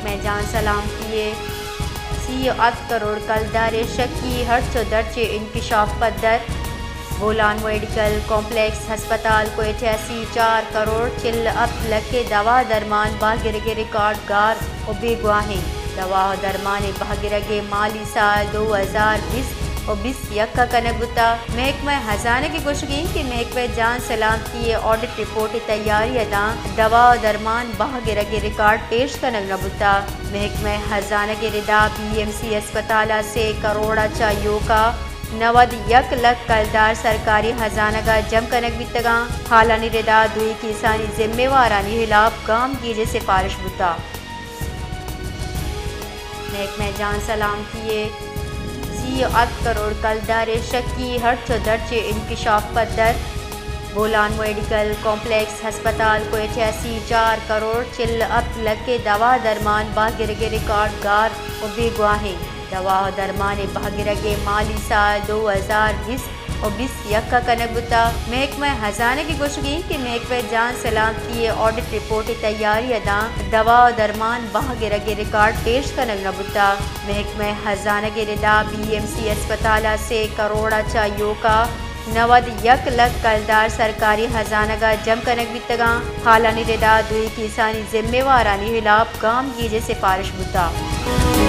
مئے جان سلامتی ءِ سی ءُ ہفت کروڑ کلدار ءِ شکی ہرچ ءُ درچ ءِ انکشاف پدر۔ بولان میڈیکل کمپلیکس ہسپتال کوئٹہ ءَ سی چار کروڑ چل ہفت لکھ ءِ دوا درمان بہگرگ ءِ ریکارڈ گار ءُ بیگواہیں۔ دوا ءُ درمان ءِ بہگرگ ءِ مالی سال دو ہزار بیست ءُ بیست یک ءَ کنگ بوتگ۔ محکمہ خزانگ ءِ گوشگ انت کہ محکمہ جان سلامتی ءِ آڈٹ رپورٹ ءِ تیاری ءَ داں دوا ءُ درمان بہگرگ ءِ ریکارڈ پیش کنگ نہ بوتگ۔ محکمہ خزانگ ءِ ردا بی ایم سی ہسپتال ءَ سے کروڑ ءَ چہ ایوک ءَ نود یک لکھ کلدار سرکاری خزانگ ءَ جم کنگ بیتگ انت۔ حالانی ردا دوئیں کیسانی ذمہ وارانی خلاف گامگیج ءِ سفارش بوتگ۔ محکمہ جان سلامتی ءِ سی ءُ ہفت کروڑ کلدار ءِ شکی ہرچ ءُ درچ ءِ انکشاف پدر۔ بولان میڈیکل کمپلیکس ہسپتال کوئٹہ ءَ سی چار کروڑ چل ہفت لکھ ءِ دوا درمان بہگرگ ءِ ریکارڈ گار ءُ بیگواہیں۔ دوا ءُ درمان ءِ بہگرگ ءِ مالی سال دو ہزار بیست ءُ بیست یک ءَ کنگ بوتگ۔ محکمہ خزانگ ءِ گوشگ انت کہ محکمہ جان سلامتی ءِ آڈٹ رپورٹ ءِ تیاری ءَ داں دوا ءُ درمان بہگرگ ءِ ریکارڈ پیش کنگ نہ بوتگ۔ محکمہ خزانگ ءِ ردا بی ایم سی ہسپتال ءَ سے کروڑ ءَ چہ ایوک ءَ نود یک لکھ کلدار سرکاری خزانگ ءَ جم کنگ بیتگ انت۔ حالانی ردا دوئیں کیسانی ذمہ وارانی خلاف گامگیج ءِ سفارش بوتگ۔